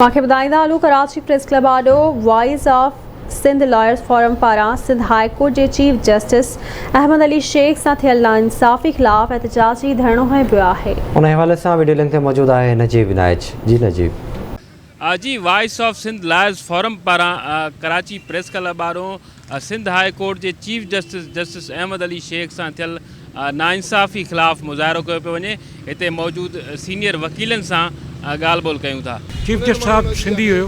اوهان کي ٻڌائيندا هلون ڪراچي پريس ڪلب آڏو voice of Sindh lawyers forum پاران سنڌ هاء ڪورٽ جي چيف جسٽس احمد علي شيخ سان ٿيل ناانصافي خلاف احتجاجي ڌرڻو هنيو ويو آهي. ان حوالي سان وڊيو لنڪ تي موجود آهي نجيب نائچ جي نجيب. جي voice of Sindh lawyers forum پاران ڪراچي پريس ڪلب آڏو سنڌ هاء ڪورٽ جي chief justice justice Ahmed Ali Shaikh سان ٿيل ناانصافي خلاف مظاهرو ڪيو پيو وڃي، هتي موجود سينيئر وڪيلن سان ڳالهه ٻولهه ڪيون ٿا. چيف جسٽس صاحب سنڌي هيو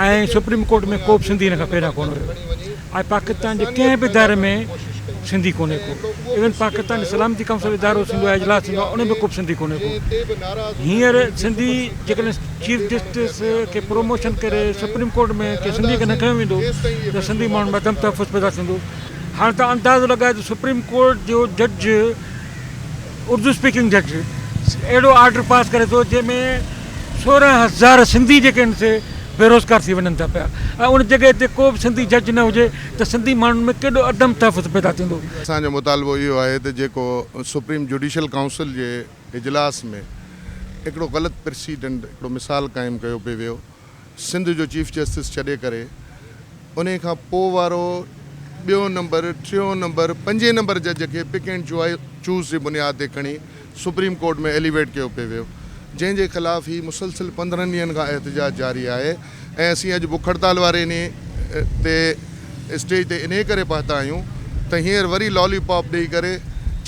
۽ سپريم ڪورٽ ۾ ڪو به سنڌي هن کان پهريان ڪونه هيو ۽ پاڪستان جي ڪنهن به اداري ۾ سنڌي ڪونهي ڪو ايون پاڪستان جي سلامتي ڪائونسل ادارو ٿيندو آهي اجلاس ٿيندو آهي ان ۾ ڪو به سنڌي ڪونهي ڪو هينئر سنڌي جيڪڏهن چيف جسٽس کي پروموشن ڪري سپريم ڪورٽ ۾ ڪنهن سنڌي کي نه کنيو ويندو ته سنڌي ماڻهن ۾ عدم تحفظ پيدا ٿيندو. هاڻ توهان اندازو لڳايو ته سپريم ڪورٽ جو جج اردو اسپيڪنگ جج اهڙو آرڊر پاس ڪري ٿو جنهن ۾ 16,000 سنڌي جيڪي آهن سي بيروزگار ٿي وڃن ٿا پيا ۽ ان جڳهه تي ڪو به سنڌي جج نه هجي ته سنڌي ماڻهن ۾ ڪيڏو عدم تحفظ پيدا ٿيندو. اسان جو مطالبو اهو آهي ته جيڪو سپريم جوڊيشل ڪائونسل جي اجلاس ۾ هڪڙو غلط پرسيڊنٽ هڪڙو مثال قائم ڪيو پئي ويو سنڌ جو چيف جسٽس ڇڏي ڪري انهي کان پوء وارو ٻيو نمبر ٽيون نمبر پنجين نمبر جج کي پڪ اينڊ چوز جي بنياد تي کڻي سپريم ڪورٽ ۾ ايليويٽ ڪيو پئي ويو جنهن جي خلاف هي مسلسل 15 ڏينهن کان احتجاج جاري آهي ۽ اسين اڄ بک هڙتال واري انهي تي اسٽيج تي انهي ڪري پهتا آهيون ته هينئر وري لالي پاپ ڏئي ڪري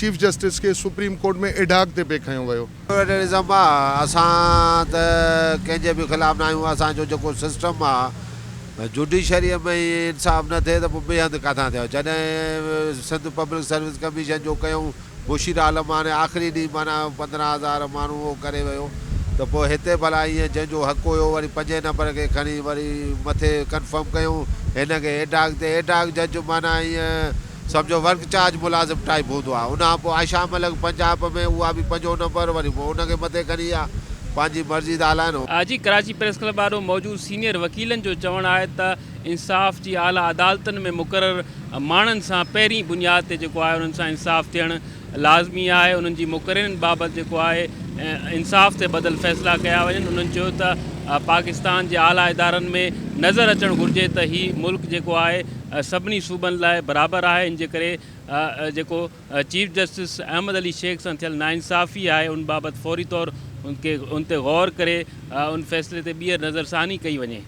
چيف جسٽس کي سپريم ڪورٽ ۾ ايڊهاڪ تي پئي کنيو ويو. فيڊرلزم آ اسان ته ڪنهن جي به خلاف نه آهيون اسان جو جيڪو سسٽم آ جوڊيشريء ۾ ئي انصاف نه ٿئي ته پوء ٻئي هنڌ ڪاٿان ٿئي جڏهن سنڌ پبلڪ سروس ڪميشن جو ڪيائون بشير عالم هاڻي آخري ڏينهن معنيٰ 15,000 ماڻهو اهو ڪري ويو ته پوء هتي ڀلا ائين جنهن جو حق هيو وري پنجين نمبر کي کڻي وري مٿي ڪنفرم ڪيون هن کي ايڊهاڪ تي ايڊهاڪ جج معنيٰ ائين سمجهو ورڪ چارج ملازم ٽائيپ هوندو آهي ان کان پوء عائشه ملڪ پنجاب ۾ اها به پنجون نمبر وري پوء ان کي مٿي کڻي ويا پنهنجي مرضي ٿا هلائن. آء جي ڪراچي پريس ڪلب آڏو موجود سينيئر وڪيلن جو چوڻ آهي ته انصاف جي اعليٰ عدالتن ۾ مقرر ماڻهن سان پهرين بنياد تي جيڪو آهي انهن سان انصاف ٿيڻ لازمي آهي انهن جي مقررين بابت جيڪو آهي انصاف تي ٻڌل فيصلا ڪيا وڃن انهن چيو ته پاڪستان جي اعليٰ ادارن ۾ نظر اچڻ گهرجي ته هي ملڪ جيڪو آهي سڀني صوبن لاء برابر آهي ان جي ڪري جيڪو چيف جسٽس احمد علي شيخ سان ٿيل ناانصافي آهي ان بابت فوري طور ان کي ان تي غور ڪري ان فيصلي تي ٻيهر نظرثاني ڪئي وڃي.